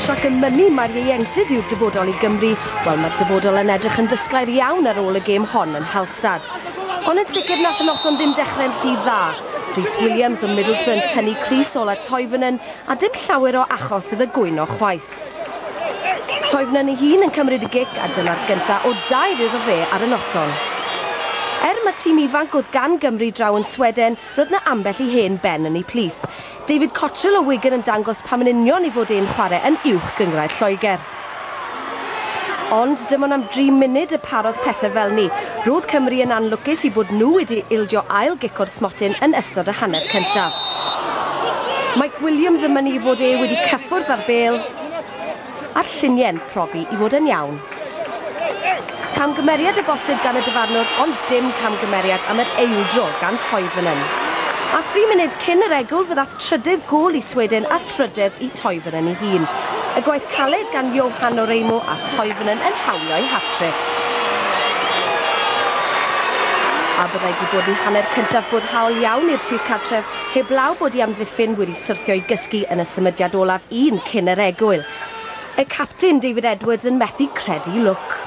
Toshack yn mynnu mai'r ieuenctid yw'r dyfodol i Gymru, wel mae'r dyfodol yn edrych yn ddisglair iawn ar ôl y gêm hon yn Halstad. Ond yn sicr nath y noson ddim dechrau'n rhy dda. Rhys Williams o Middlesbrough yn tynnu crys ola Toivonen a dim llawer o achos iddo gwyno chwaith. Toivonen ei hun yn cymryd y gic a dyna'r gynta o dair iddo fe ar y noson. Er mae tîm ifanc oedd gan Gymru draw yn Sweden, roedd 'na ambell i hen ben yn eu plith. David Cotterill o Wigan yn dangos pam yn union ei fod e'n chwarae yn uwch gynghrair Lloegr. Ond dim ond am dri munud y parodd pethau fel 'ny. Roedd Cymru yn anlwcus i bod nhw wedi ildio ail gic o'r smotyn yn ystod y hanner cyntaf. Mike Williams yn mynnu fod e wedi cyffwrdd â'r bêl, a'r lluniau'n profi i fod yn iawn. Camgymeriad o bosib gan y dyfarnwr, ond dim camgymeriad am yr eildro gan Toivonen. A 3 munud cyn yr egwyl fe ddath trydydd gôl i Sweden a thrydedd i Toivonen ei hun. Y gwaith caled gan Johan Oreimo a Toivonen yn hawlio'i hat-trick. A byddai 'di bod yn hanner cyntaf boddhaol iawn i'r tir cartref heblaw bod i amddiffyn wedi syrthio i gysgu yn y symudiad olaf un cyn yr egwyl. Y capten David Edwards yn methu credu lwc.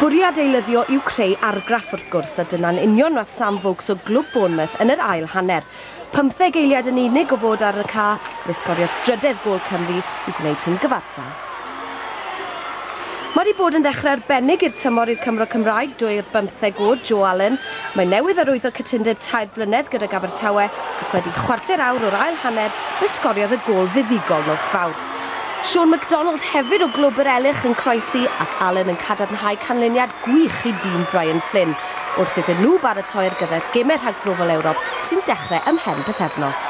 Bwriad eilyddio yw creu argraff wrth gwrs, a dyna'n union nath Sam Vokes o Glwb Bournemouth yn yr ail hanner. 15 eiliad yn unig o fod ar y ca, fe sgoriodd drydedd gôl Cymru i gwneud hi'n gyfartal. Mae wedi bod yn ddechrau arbennig i'r tymor i'r Cymro Cymraeg 2 ar 15 oed Joe Allen. Mae newydd arwyddo cytundeb 3 blynedd gydag Abertawe ac wedi chwarter awr o'r ail hanner fe sgoriodd y gôl fuddugol nos Fawrth. Sean McDonald hefyd o glwb yr Elyrch yn croesi ac Allen yn cadarnhau canlyniad gwych i dîm Brian Flynn wrth iddyn nhw baratoi ar gyfer gemau rhagbrofol Ewrop sy'n dechrau ymhen pythefnos.